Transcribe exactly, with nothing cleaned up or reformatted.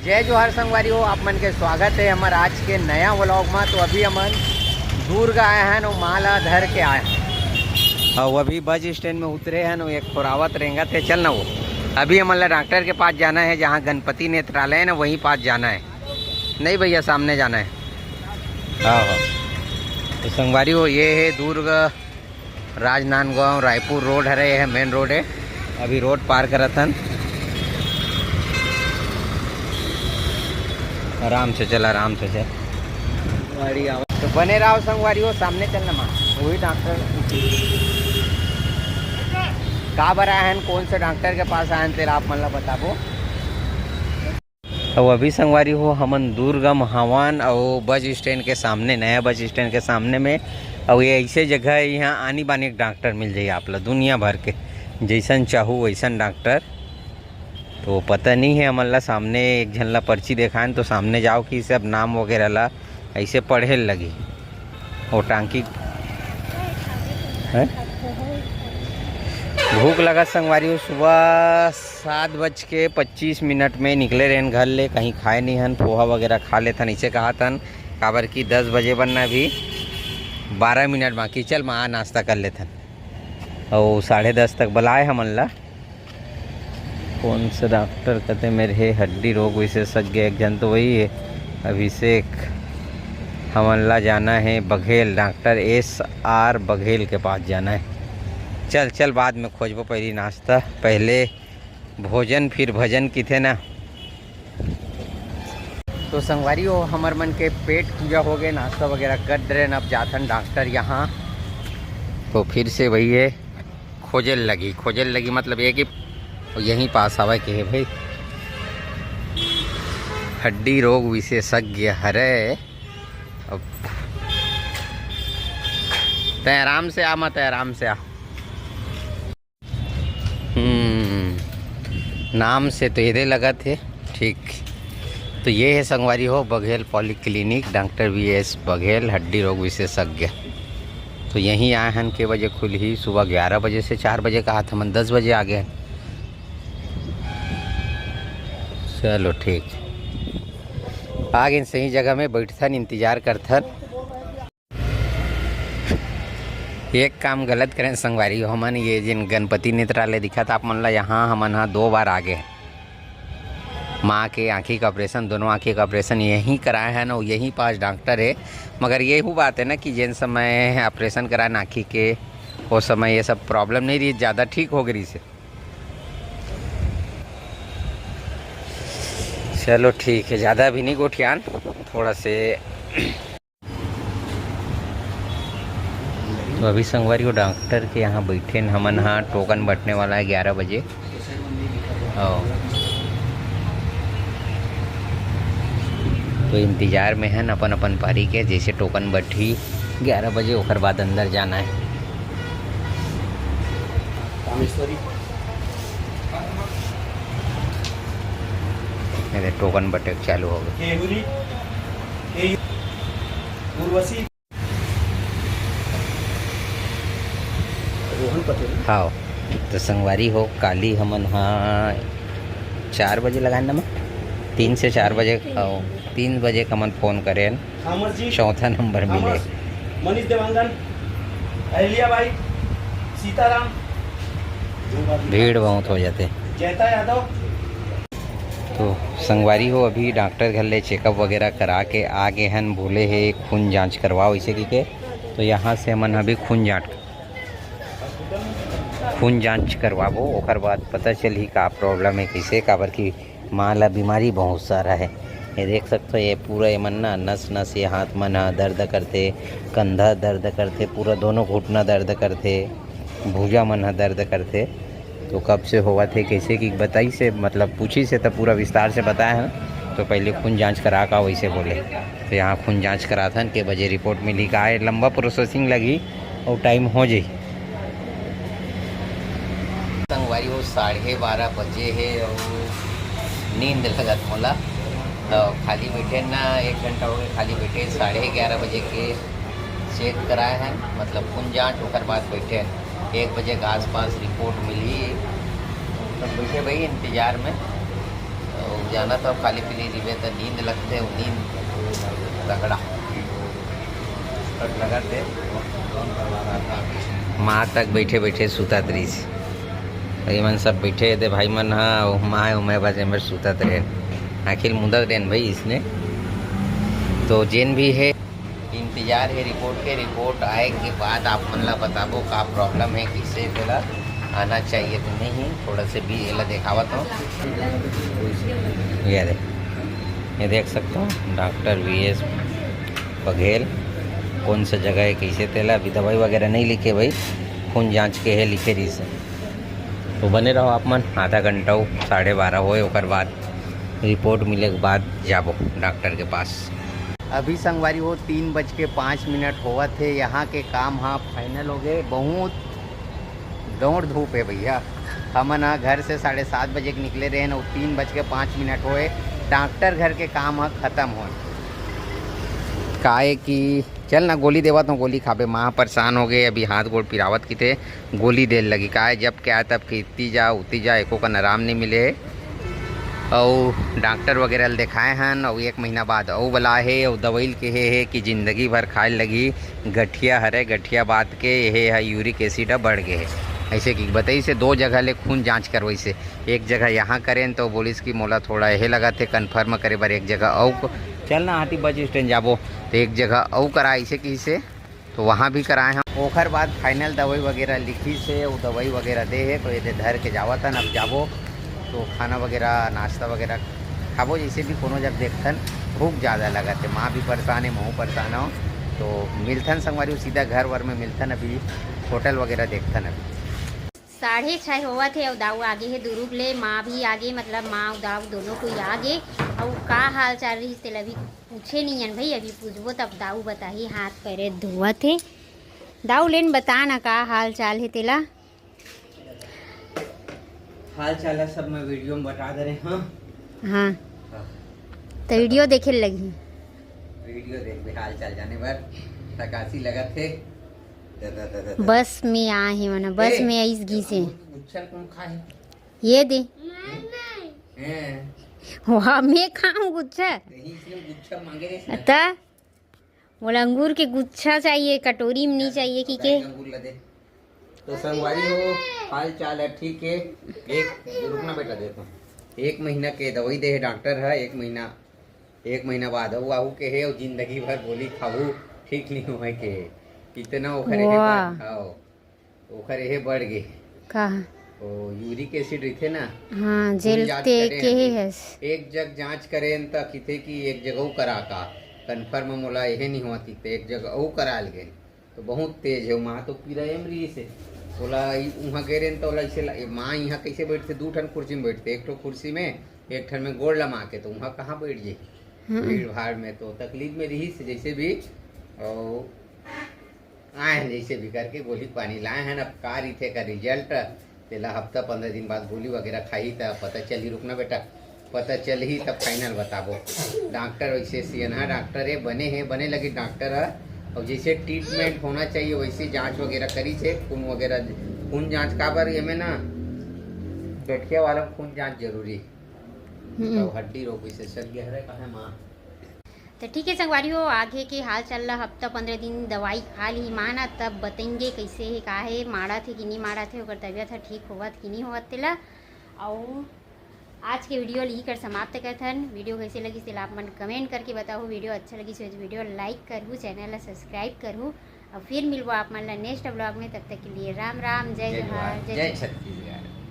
जय जोहार संगवारी हो, आप मन के स्वागत है हमर आज के नया व्लॉग में। तो अभी हमन दुर्ग आए हैं, वो माला धर के आए हैं। और अभी बस स्टैंड में उतरे हैं, वो एक खोरावत रेंगत है, चल ना वो। अभी हमन ला डॉक्टर के पास जाना है, जहाँ गणपति नेत्रालय है ना, वहीं पास जाना है। नहीं भैया, सामने जाना है। हाँ, हाँ। तो संगवारी हो, ये है दुर्ग राजनांदगांव रायपुर रोड हरे, ये है मेन रोड है। अभी रोड पार करत हन। आराम से चल, आराम से चल। गाड़ी आवा। तो बने रहो संगवारी हो, सामने चलना माँ, वही डॉक्टर। का बर आए हन, कौन से डॉक्टर के पास आए हन, तेला आप मन ला बताबो। अउ अभी संगवारी हो, हमन दुर्ग म हवन अउ बस स्टैंड के सामने, नया बस स्टैंड के सामने में। अउ ये ऐसे जगह है, यहाँ आनी बानी के डॉक्टर मिल जाई आप ला, दुनिया भर के, जैसन चाहू वैसन डॉक्टर। तो पता नहीं है हमन ला, सामने एक झन ला पर्ची देखाएन, तो सामने जाओ कि सब नाम वगैरह ला ऐसे पढ़े लगी। वो टांकी है। भूख लगा संगवारी हो, सुबह सात बज के पच्चीस मिनट में निकले रहन घर ले, कहीं खाए नहीं हन, पोहा वगैरह खा लेथन, इसे कहा थन, काबर कि दस बजे बनना, अभी बारह मिनट बाकी, चल माँ नाश्ता कर लेथन। और साढ़े दस तक बुलाए हमन ला। कौन से डॉक्टर कहते मेरे है, हड्डी रोग विशेषज्ञ एक जन तो वही है, अभिषेक। हमन ला जाना है Baghel, doctor S R Baghel के पास जाना है। चल चल, बाद में खोजबो, पहली नाश्ता, पहले भोजन फिर भजन किथे ना। तो संगवारी हो, हमर मन के पेट पूजा हो गए, नाश्ता वगैरह कर डरेन, अब जाथन डॉक्टर यहाँ। तो फिर से वही है, खोजे लगी, खोजे लगी, मतलब ये कि यहीं पास आवे के है भाई, हड्डी रोग विशेषज्ञ हरे। अब तय आराम से आ, मत आराम से आ। हम्म, नाम से तो एदे लगत है ठीक। तो ये है संगवारी हो Baghel polyclinic, doctor V S Baghel, हड्डी रोग विशेषज्ञ। तो यहीं आए हन, के बजे खुलही? सुबह ग्यारह बजे से चार बजे कहा था, हमन दस बजे आ गए। चलो ठीक, आ गए सही जगह में, बैठथन, इंतजार करथन। एक काम गलत करें संगवारी हो, हमन ये जिन गणपति नेत्रालय दिखा था आप मन ला, यहाँ हमन हा दो बार आ गए। माँ के आँखी का ऑपरेशन, दोनों आँखी का ऑपरेशन यहीं कराए हैं ना, यहीं पास डॉक्टर है। मगर यही बात है ना कि जिन समय ऑपरेशन कराए ना आँखी के, वो समय ये सब प्रॉब्लम नहीं रही, ज़्यादा ठीक हो गई से। चलो ठीक है, ज़्यादा भी नहीं गोठियान, थोड़ा से। तो अभी संगवारी हो, डॉक्टर के यहाँ बैठे न हमन हा, टोकन बटने वाला है ग्यारह बजे। और तो इंतजार में है न अपन अपन पारी के, जैसे टोकन बटही ग्यारह बजे, ओकर बाद अंदर जाना है। कामेश्वरी। ये देख, टोकन बटे चालू हो गए। केहुरी, केयु-, उर्वशी। रोहन पटेल। हाँ, तो संगवारी हो, काली हमन हा चार बजे लगाए ना, तीन से चार बजे, हाँ, तीन बजे का हमन फोन करे हन, थॉमस जी, चौथा नंबर मिले। थॉमस, मनीष देवांगन, अहिल्याबाई, सीताराम, भीड़ बहुत हो जाते। जयता यादव। तो संगवारी हो, अभी डॉक्टर घर ले चेकअप वगैरह करा के आ गए हन, बोले हे खून जांच करवाओ इसे की के। तो यहाँ से हमन अभी खून जांच, खून जांच करवाबो, ओकर बाद पता चलही का प्रॉब्लम है, कैसे, काबर की माँ ला बीमारी बहुत सारा है। ये देख सकते हो, ये पूरा ये मन ना नस नस, ये हाथ मन हा दर्द करथे, कंधा दर्द करथे, पूरा दोनों घुटना दर्द करथे, भुजा मन हा दर्द करथे। तो कब से होवत हे, कैसे की बताई से, मतलब पूछी से तब पूरा विस्तार से बताया है। तो पहले खून जांच करा का वैसे बोले, तो यहाँ खून जांच कराथन, के बजे रिपोर्ट मिली का है, लंबा प्रोसेसिंग लगी और टाइम हो जाई। संगवारी हो, साढ़े बारह बजे है और नींद लगत मोला। तो खाली बैठे ना, एक घंटा हो गया खाली बैठे, साढ़े ग्यारह बजे के चेक कराए हैं, मतलब खून जांच, ओकर बाद बैठे हैं। एक बजे के आसपास रिपोर्ट मिली, तो बैठे भाई इंतजार में। तो जाना था, खाली पीली रिबे त नींद लगथे, वो नींद तगड़ा। माँ तक बैठे बैठे सुतत रहिस। ये मन सब बैठे हे, भाई मन हा, वो माँ हे, वो मैं बस एमर सुतत रहे। आखिर मुदत रहे भाई इसने। तो जेन भी है, इंतजार है रिपोर्ट के। रिपोर्ट आए के बाद आप मन ला बताबो का प्रॉब्लम है, किसे तेला आना चाहिए तो नहीं। थोड़ा से भी एला देखावत हूँ। ये दे, ये देख सकता हूँ डॉक्टर वी एस बघेल, कौन सा जगह है, कैसे तेला। अभी दवाई वगैरह नहीं लिखे भाई, खून जांच के है लिखे रहिस। तो बने रहो आप मन, आधा घंटा हो, साढ़े बारह होए, ओकर बाद रिपोर्ट मिले के बाद जाबो डॉक्टर के पास। अभी संगवारी हो, तीन बज के पाँच मिनट होवत हे। यहाँ के काम हा फाइनल हो गए। बहुत दौड़ धूप है भैया। हमन ह घर से साढ़े सात बजे के निकले रहे, अउ तीन बज के पाँच मिनट होए, डॉक्टर घर के काम ह खत्म होए। काहे कि चल ना, गोली देवत हूँ, गोली खाबे। माँ परेशान हो गए, अभी हाथ गोड़ पिरावत किथे, गोली देल लगी। काहे जब क्या तब कि इत्ती जा उत्ती जा, एको कन आराम नहीं मिले हे। अउ डॉक्टर वगैरह ल देखाए हन, अउ एक महीना बाद अउ बलाए हे, अउ दवाई ल कहे हे कि जिंदगी भर खाए ल लगही। गठिया हरे, गठिया बात के यहे ह यूरिक एसिड ह बढ़ गे हे। ऐसे कि बताइस हे, दो जगह ले खून जांच करवाइस हे। एक जगह यहाँ करेन तो बोलिस कि मोला थोड़ा यहे लगत हे कन्फर्म करे बर, एक जगह अउ क-, चल ना आती बस स्टैंड जाबो, तो एक जगह अउ कराइस हे कहिस हे। तो वहाँ भी कराए हम। ओखर बाद फाइनल दवाई वगैरह लिखिस हे, वो दवाई वगैरह दे हे, तो ये दे धर के जावत हन। अब जाबो तो खाना वगैरह, नाश्ता वगैरह खाबो, जैसे भी कोनो जग देखथन, भूख ज़्यादा लगत हे। माँ भी परेशान हे, महूँ परेशान हूँ। तो मिलथन संगवारी, सीधा घर वर में मिलथन, अभी होटल वगैरह देखथन अभी। साढ़े छः होवत हे अउ दाऊ आगे हे दुरुग ले, माँ भी आगे, मतलब माँ अउ दाऊ दोनों कोई आगे। अउ का हाल चाल रहिस तेला भी पूछे नहीं हन भाई, अभी पूछबो तब दाऊ बताही। हाथ पैर धोवत हे। दाऊ लेन बता ना का हाल चाल हे तेला। हाल चाल है सब मैं वीडियो में बता दे रहे हूँ। हाँ। हाँ। तो वीडियो देखे लगही। वीडियो देख भी हाल चाल जाने बर थकासी लगत हे। द, द, द, द, द। बस में आए हे मना, बस ए, में आइस गीस हे। गुच्छा कौन खा है? ये दे। हैं? वाह, मैं खाऊं गुच्छा? नहीं, इसने गुच्छा मांगे नहीं। त मोला अंगूर के गुच्छा चाहिए, कटोरी में नहीं चाहिए कि के? अंगूर ला दे। तो संगवारी हो, हाल चाल है ठीक है। एक, रुकना बेटा, देखो, एक महीना के दवाई दे है डॉक्टर है, एक महीना, एक महीना बाद अउ आहू के है, अउ जिंदगी भर गोली खाहू, ठीक नहीं होए के। इतना ओखर है वाह। हाँ। ओखर एहे बढ़ गे। का? ओ, यूरिक एसिड रहिथे ना, हाँ, खून जेल जांच ते करे के ही अभी। हस। एक जग जांच करेन त किथे कि एक जगह अउ करा का, कन्फर्म मोला एहे नहीं होवत, त एक जगह अउ करा ले गेन। तो बहुत तेज है, माँ तो पीरा एम रहिस हे। ओला ई-, उहाँ गे रेन त ओला इसे ला-, ए, माँ इहाँ कैसे बैठथे, दू ठन कुर्सी में बैठथे, एक ठो कुर्सी में, एक ठन में गोड़ लमा के, तो उहाँ कहाँ बैठ जाही? हम्म। भीड़ भाड़ में तो तकलीफ में रहिस हे जैसे भी। और आए हैं जैसे भी करके गोली पानी लाए हैं। अब का रहिथे का रिजल्ट, तेला हफ्ता पंद्रह दिन बाद गोली वगैरह खाही त पता चलही। रुकना बेटा, पता चलही तब फाइनल बताबो। डॉक्टर वैसे सियनहा डॉक्टर है, बने है, बने लगी डॉक्टर है। और जैसे ट्रीटमेंट होना चाहिए वैसे जांच वगैरह करिस हे, खून वगैरह, खून जांच काबर एमे ना गठिया वाला खून जांच जरूरी। हम्म। तो हड्डी रोग विशेषज्ञ हरे, कहे माँ। तो ठीक है संगवारी हो, आगे के हाल चाल ला हफ्ता पंद्रह दिन दवाई खा ली माँ ना, तब बताएंगे कैसे है, का है, माड़ा थे कि नहीं माड़ा थे, ओकर तबीयत है ठीक होवत कि नहीं होवत तेला। और आज के वीडियो ला इही कर समाप्त करथन। वीडियो कैसे लगी तेला आप मन कमेंट करके बताओ। वीडियो अच्छा लगी तो वीडियो लाइक करहू, चैनल ला सब्सक्राइब करहू। और फिर मिलबो आप मन ला नेक्स्ट व्लॉग में। तब तक के लिए राम राम, जय जय जोहार, जोहार, जय जय छत्तीसगढ़। छत्तीसगढ़।